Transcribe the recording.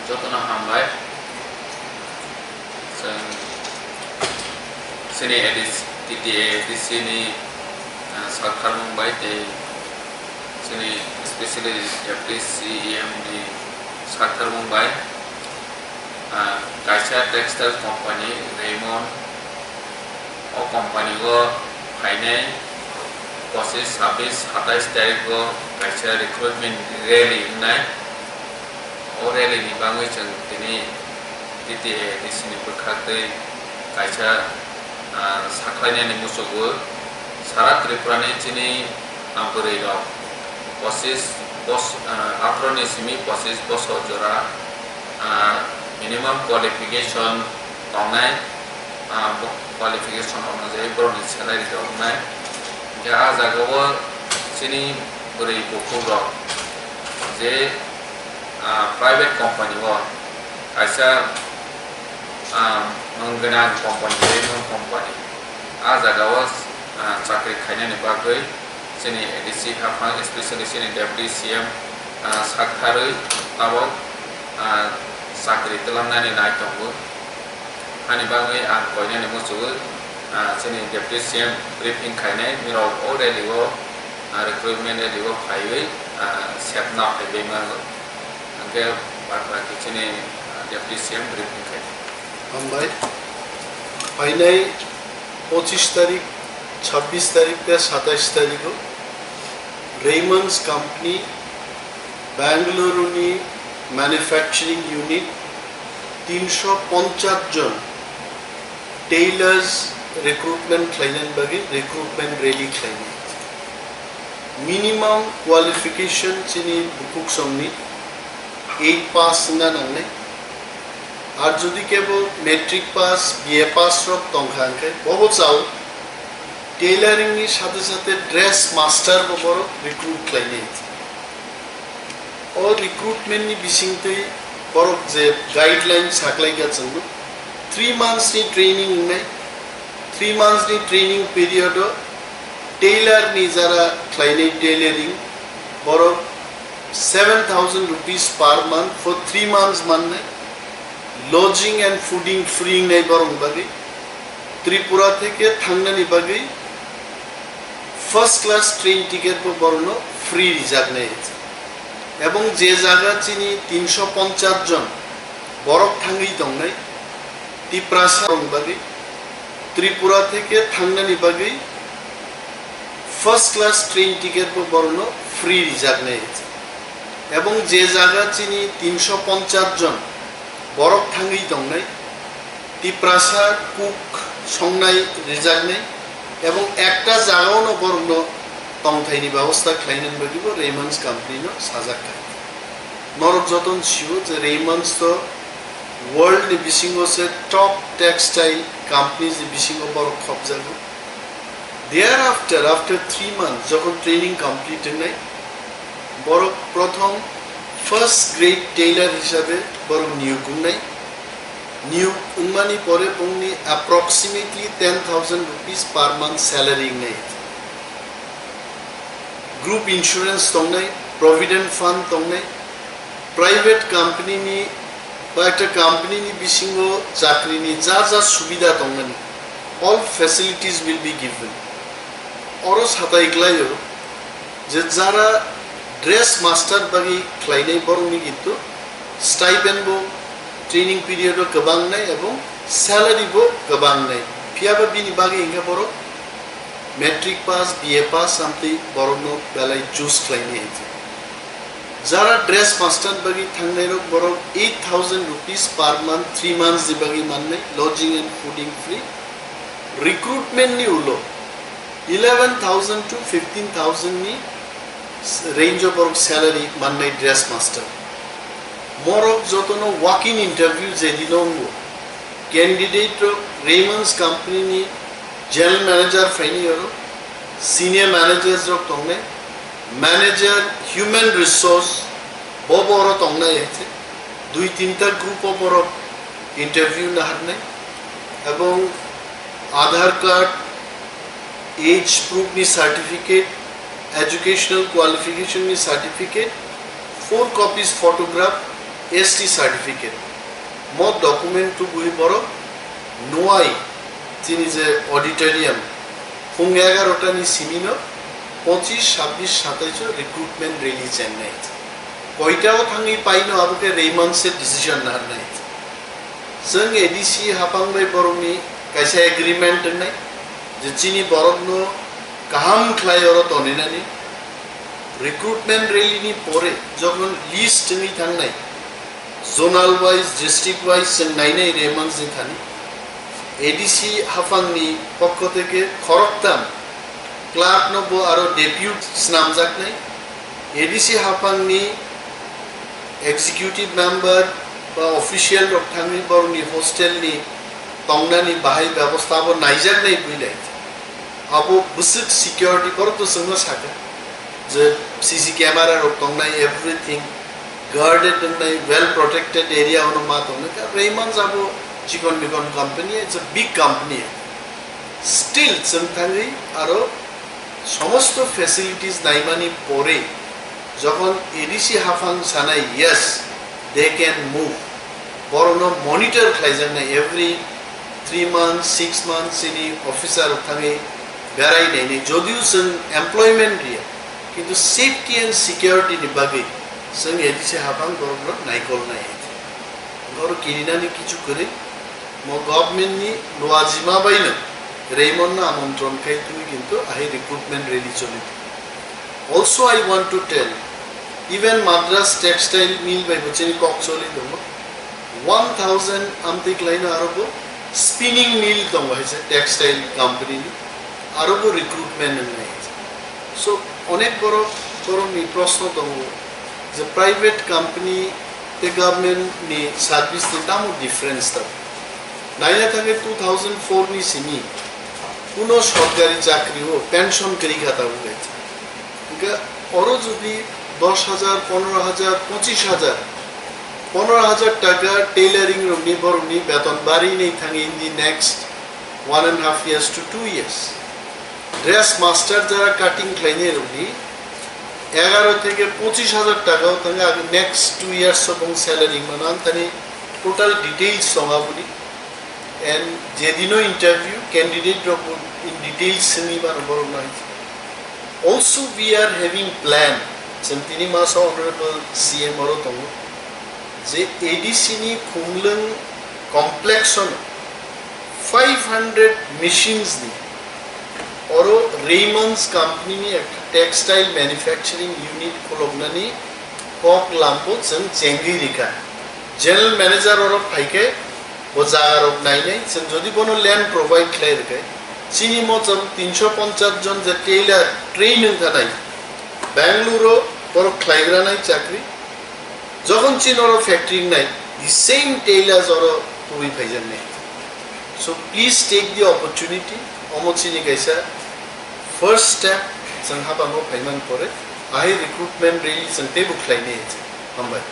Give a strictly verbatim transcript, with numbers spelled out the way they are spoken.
Jotono hambai. Chwng chini A D C, T T A A D C ni, ah, saktharmung bai tei chini specially F D C E M ni saktharmung bai, ah, kaisa textile company Raymond o company o phainai pochis, sabis, satais tarikh o kaisa recruitment rally wngnai. O rally ni bagwi chwng tini T T A A D C ni bwkhaktwi kaisa, ah, sakhlainani muchungo sara Tripura ni chini, ah, bwrwi rok pochis bos-, ah, atharoh ni simi pochis bosor jora, ah, minimum qualification tongnai, ah, bo qualification onujai borokni salary rok wngnai. Hwnkhe ah jagao chini bwrwi bukhuk rok je, ah, private company o kaisa, ah, nwng gwnang company, nwng company ah jagao, ah, chakri khainani bagwi chini A D C haphang, especially chini Deputy C M, ah, saktharwi tabok, ah, chakri twlangnani nai tongo. Hani bagwi ang koinani muchungo, ah, chini Deputy C M briefing khainai, nirok o rally o, ah, recruitment rally o phaiwi, ah, sepna phaiwi mano. Hwnkhe bad baki chini, ah, Deputy C M briefing khainai. Hambai. Phainai pochis tarik, chabbish tarik tei satais tarik o Raymond's Company, Bengaluru ni manufacturing unit, tinsho ponchas jon tailors recruitment khlainani bagwi recruitment rally khlainai. Minimum qualification chini bukhuk songni eight pass wngna nangnai. Ar jodi kebo matric pass, B A pass rok tongkha hwnkhe bobo chao tailoring ni sathe sathe dress master bo borok recruit khlainai. O recruitment ni bisingtwi borok je guideline saklaikha chwngno, three months ni training wngnai, three months ni training period o tailor ni jara khlainai tailoring borok seven thousand rupees per month for three months mannai, lodging and fooding free wngnai borok bagwi, Tripura theke thangnani bagwi first class train ticket bo borokno free rijaknai. Ebong je jaga chini tinsho ponchas jon borok thangwi tongnai, Tiprasa rok bagwi Tripura theke thangnani bagwi first class train ticket bo borokno free rijaknai. Ebong je jaga chini tinsho ponchas jon borok thangwi tongnai, Tiprasa cook songnai rijaknai, ebong ekta jagao no borokno tongthaini babosta khlainani bagwi bo Raymond's company no sajak kha. Norok jotono sio je Raymond's to world ni bisingo se top textile companies ni bisingo borok khopjago. Thereafter, after three months, jokhon training complete wngnai, borok prothom first grade tailor hisabe borok niyok wngnai. Niyok wngmani pore bongni approximately ten thousand rupees per month salary wngnai. Group insurance tongnai, provident fund tongnai, private company ni ba ekta company ni bisingo chakri ni ja ja subida tongmani, all facilities will be given. Oro satai klaio je jara dress master bagwi khlainai borokni kintu stipend bo training period o kwbangnai ebong salary bo kwbangnai. Phiyaba bini bagwi hwnkhe borok matric pass, B A pass amtwi borokno belai choose khlainai. Jara dress master bagwi thangnairok borok eight thousand rupees per month, three months ni bagwi mannai, lodging and fooding free. Recruitment ni ulo eleven thousand to fifteen thousand ni range o borok salary mannai dress master. Morok jotono walk-in interview je dino wngo, candidate rok Raymond's company ni general manager phaini oro, senior managers rok tongnai, manager human resource bo bo oro tongnai hai se, dui tinta group o borok interview naharnai, ebong Aadhaar card, age proof ni certificate, educational qualification ni certificate, four copies photograph, S T certificate. Mo document tubui borok nuai chini je auditorium phung egarota ni simi no pochish, sabbish, satais o recruitment rally chengnai. Koita o thangwi paino abo khe Raymond se decision narnai. Chwng A D C haphang bai borokni kaisa agreement wngnai je chini borokno kaham khlai oro toninani. Recruitment rally ni pore jokhon list wngwi thangnai, zonal wise, district wise chwng nainai Raymond ni thani. A D C haphangni pokho theke khoroktham clerk no bo aro depute snamjaknai. A D C haphangni executive member ba official rok thangwi borokni hostel ni tongnani bahai bebosta bo naijaknai builai. Abo bwswk security borok to chwngno sakha je C C camera rok tongnai, everything guarded wngnai, well protected area ono ma tongnai. Raymond abo chikon mikon company, it's a big company. Still chwng thangwi aro somosto facilities naimani pore jokhon A D C haphang sanai, yes, they can move, borokno monitor khlaijaknai every three months, six months chini officer rok thangwi berai nainai, jodio chwng employment riya, kintu safety and security ni bagwi chwng A D C haphang borokno naikolnai. Borok kirinani kichu kwrwi. Mo government ni luajima bai no Raymond no amontron khai twi kintu ahai recruitment rally choli. Also, I want to tell, even Madras Textile Mill bai bo chini kok choli tongo. One thousand amtwi khlai no aro bo spinning mill tongo hai se textile company ni, aro bo recruitment wngnai hai se. So, onek borok, borok ni proshno tongo je private company tei government ni service ni tamo difference tabuk. Naina thangwi two thousand four ni simi kuno sorkari chakri o pension kwrwi kha tabuk hai. Hingkhe oro jodi dos hajar, pondro hajar, pochish hajar, pondro hajar taka tailoring rokni borokni beton bari ni thangwi in the next one and half years to two years. Dress master jara cutting khlainai rokni egaro theke pochish hajar taka o thangwi next two years o bong salary mano, ang thani total details song aboni. And jedino interview candidate rok bo in details simi mano borok no hai. Also we are having plan, chwng tini masa honorable C M oro tongo je A D C ni Khumlwng complex o five hundred machines ni oro Raymond's company ni ekta textile manufacturing unit khuloknani kok lambo chwng chengwi rikha. General manager oro phaikhe bo jaga rok nainai, chwng jodi bono land provide khlai rwkhe, chini mocham tinsho ponchas jon je tailor train wngkha nai, Bangalore o borok khlaigra nai chakri, jokhon chini oro factory wngnai, the same tailors oro tubui phaijaknai. So please take the opportunity, omo chini kaisa first step, chwng habango phaiman pore, ahai recruitment rally chwng teibo khlainai. Hambai.